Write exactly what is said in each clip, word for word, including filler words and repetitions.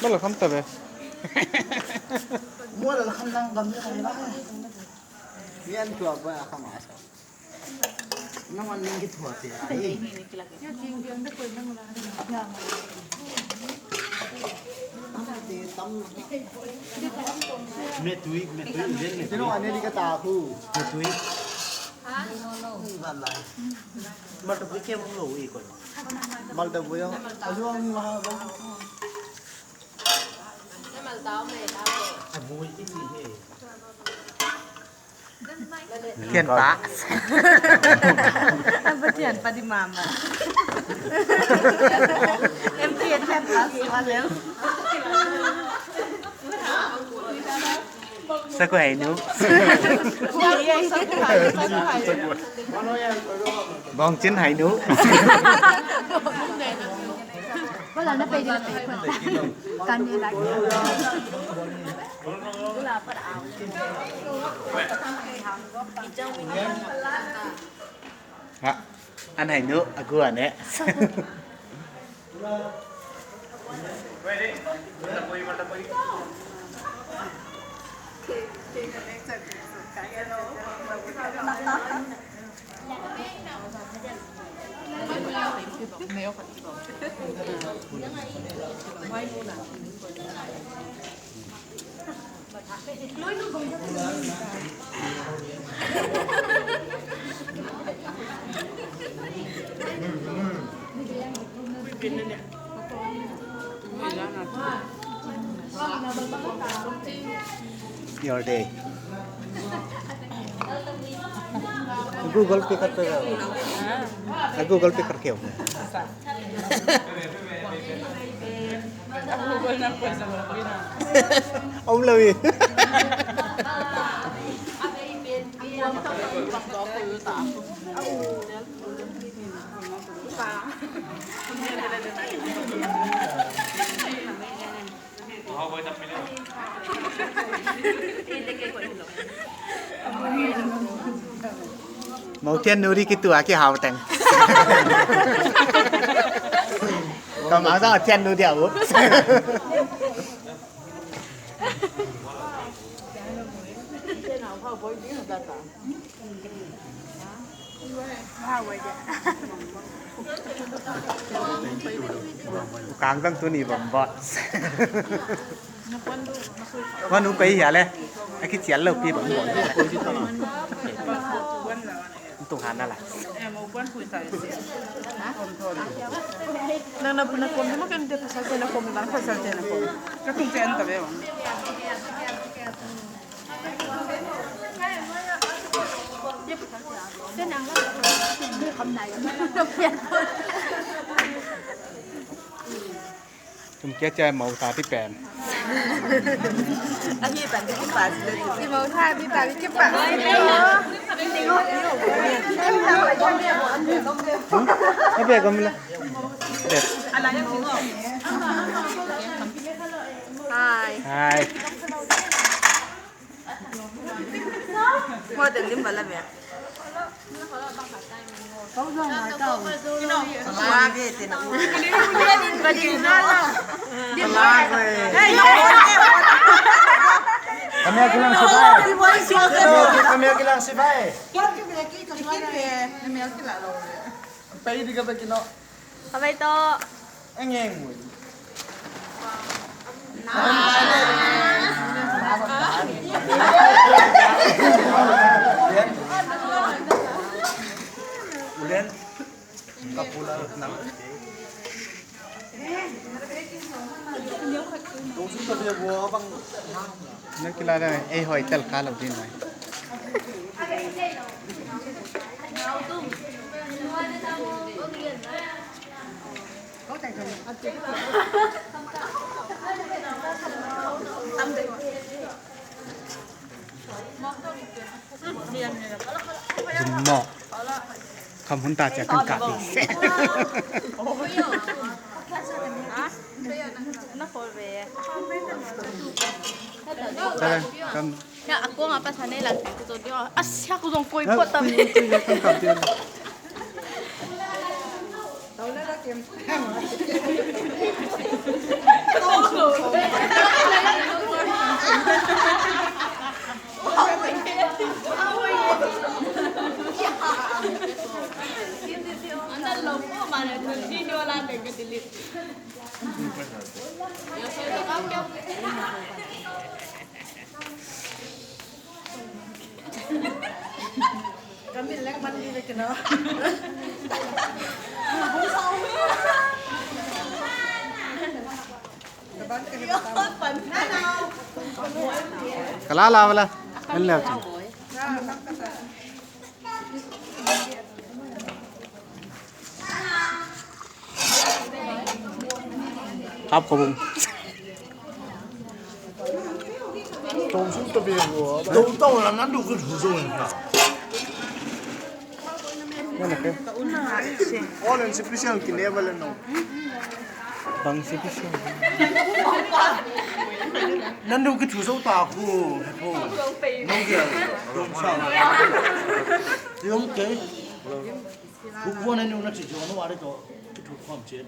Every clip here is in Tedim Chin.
Mala kham ta ve. Mala kham nang gam ni kham ba. Ni an tua ba kham a sa. Nang an ning ki tua te ai. Me tui, me tui, me tui. Tino ane di ka ta khu. Me tui. Malta bui kem lo i koi. Malta bui a. Azu ang ma ba. A bui i ti he. Thian pa. A Pathian pa di mama. Em thian thian pa si wa lel. Sa ko hai nu. Bawng cin hai nu. Ha, an hai nu a guan eh. Your day. Google Pay khat pe. Google Pay khat keu. Om lo hi. Mo thian nu di kitua kihau teng. Kamang zang a thian nu di a ut. Kang zang tuni bom bot. Wa nu pei hia le. A kicial lo pi bom bot. Tung han na la. Nang na na kom ma kan de pasal te na kom, bang pasal te na kom. Ka tung te an ta be. Tum kia cia mau ta ti pen. Ahi pan ti kipa. Ti mau ta ti ta ti kipa. Abe gam la. Hai. Hai. Mo te lim bala be. Kami a kilang sibai. Kami a kilang sibai. Pay di ka ba kino. Ka bai to. Eng eng mui. Ulen. Ka pula nang. Dong su ta bia bua bang. Na kila da ei hoi tel ka lo din mai. Zummo. Kham hun ta cia kan kah ding. Kan. Ya, aku ngapa sana lang tu dia. Asia aku zong koi pot tapi. Kan kah ding. Ka la la bala. An leu cin. Kap ko bung. Dou tau lam nan du kut hu zo in ka. Mana ke? All and special ki never le no. Bang special. Nan du kut hu zo ta ku he po. No ge. Dong sa. Dong ke. Buk wan anu na ci jo no are to. Kut hu khom chet.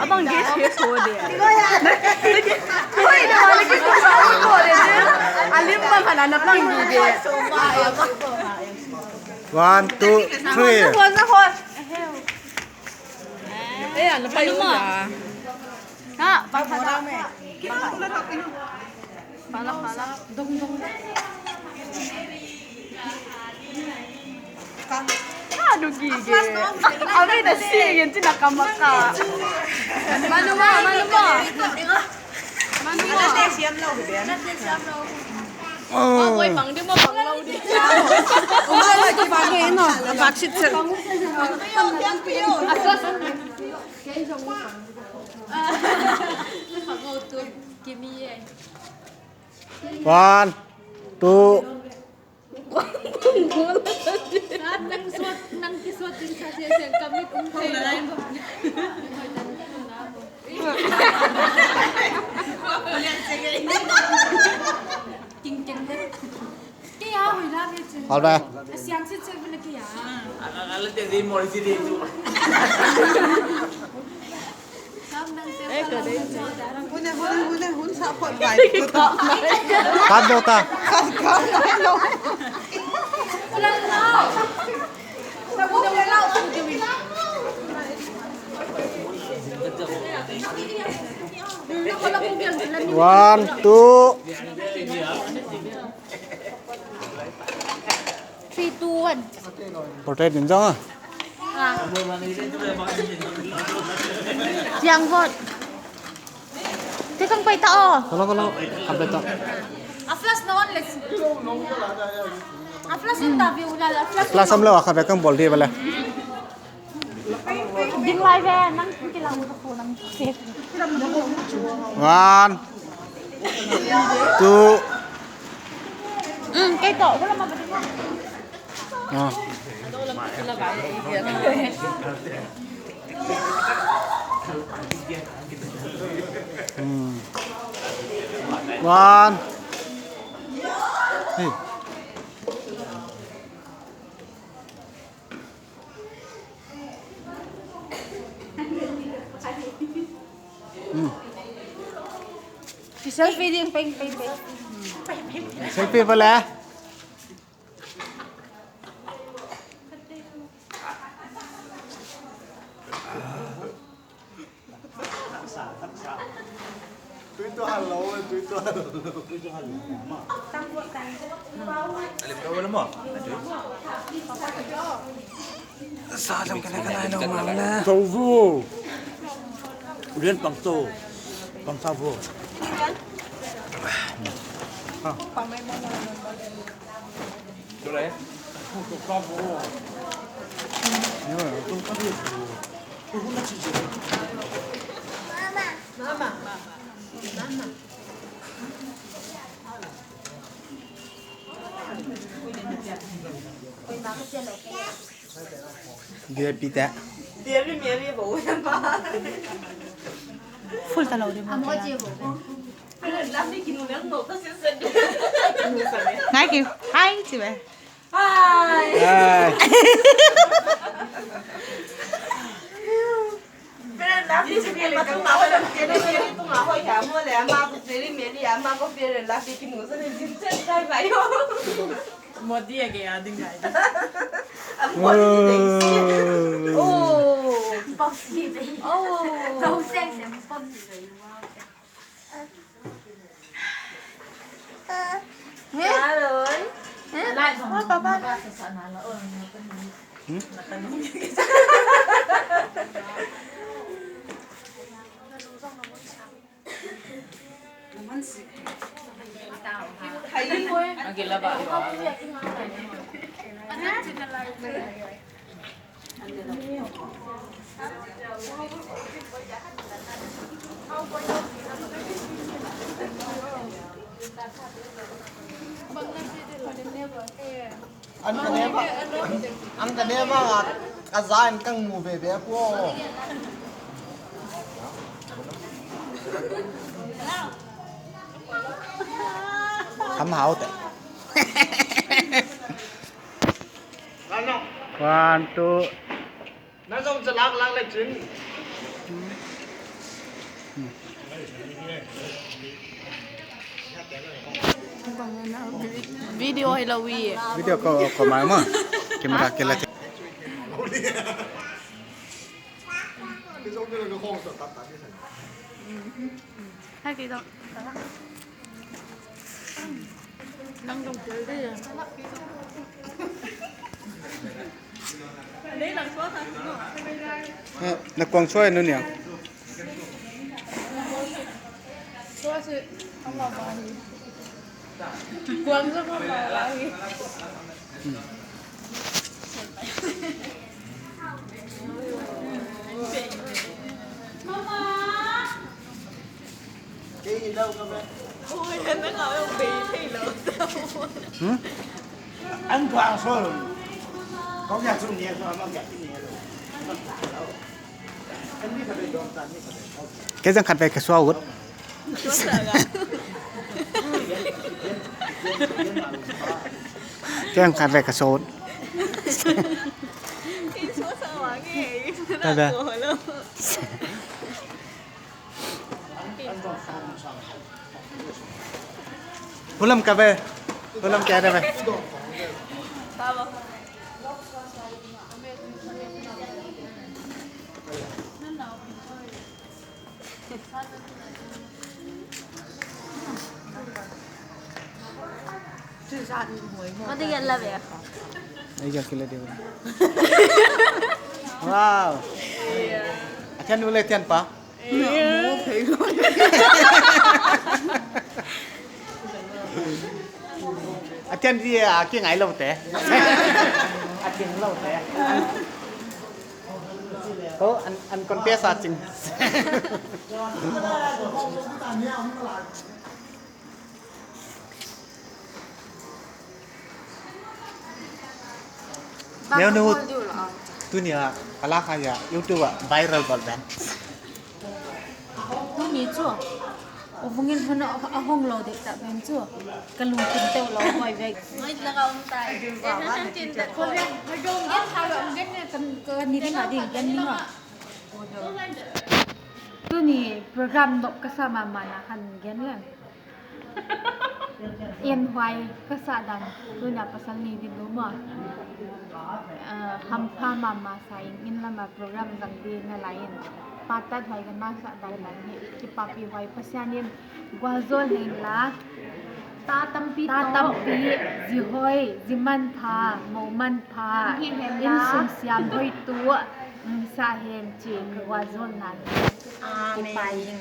Abang dia sia suruh dia. Alim bang anak bang dia. One, two, three. Eh, anak bang dia. Ha, bang anak. Pala, pala. Dong, dong. Aduh, gigi. Abi dah singin cina kamaka. Manu ma, manu ma. Manu ma. Oh. Boy, pang di mo, pang lau di. Uma lagi pang di, no. Baksit sir. Kimi eh. One, two. Nang kiswat, nang kiswat din sa sesel kami kung kailan. King king. Kaya, hoy, lagi. Hal ba? Asiang sit sa pala kaya. Ala, ala, te di mo si di tu. Hun, hun, hun, hun, sa pawt vai. Kat lo ta. Kat, kat lo. One, two. Three, two, one. Portrait din zong a. Ah. Siang vot. Te kang pai ta o. Kalo, kalo. Kang pai ta. A flash na on les. A flash interview la, a flash. Flash am lo a kang pai kang bol di bale. Ding lai ve, nang kilang ko nang. One, two. Mm, kay to, wala mabalik mo. Ah. Hmm. One. Hey. Hmm. Selfie ding, peng, peng, peng. Selfie pala. Tui tua hal lo, tui tua hal lo. Alim kau wala mo. Sa lam kana kana lo ma la. Tau vu. Rian pang to. Pang sa vu. Ha. Tau lai. Tau sa vu. Yo, tau sa vu. Bia pite. Full ta lo ding. Ngai ki, hai ci ve. Hai. Hai. Modi a gei a ding ngai. Oh. Boxy baby. Oh. Boxy baby. An ka ne bang, an ka ne bang a, a za in kang mu veve a puo. Kham hau te. One, two. Na zong ca lak lak le cin. Video hi lo wi. Video ko, ko mai ma. Camera ke la. Hai ki dong. Eh, na kuang suai nu niang. Kuang suai. Hmm? Kei zang khat vei ka sua ut. Kei zang khat vei ka sua ut. Kei sua sa wa nge. Ta da. Hulam ka ve. Hulam ka ve. Mati yan la ve. Ai ya kila de. Wow. A thian nu le thian pa. A thian di a ki ngai lo te. A ki lo te. Ko an an kon pe sa cing. Neu nu, tuni a ka lak a ya YouTube a viral bal ben. Tuni chu. O vungin hon a hong lo dek ta ben chu. Ka lungkim teu lo hoi vek. Mai la ka um tai. Ko ya, ma jong gen ha lo gen ne kan ka ni ding a ding gen ni ma. Tuni program dok ka sa mama na han gen leng. En huai ka sa dan tuna pasal ni din lu maw. Ah, hampha mama sa in, inn lama program zang di na lai in. Patat huai ka na sa dan dan hi kipapi huai Pasian in gualzawl hen la. Ta tampi, ta tampi, zi hoi, zi manpha, mo manpha, inn sung siam hoi tu, mm, sa hen ci ka gualzawl nan. Amen. Kipai in.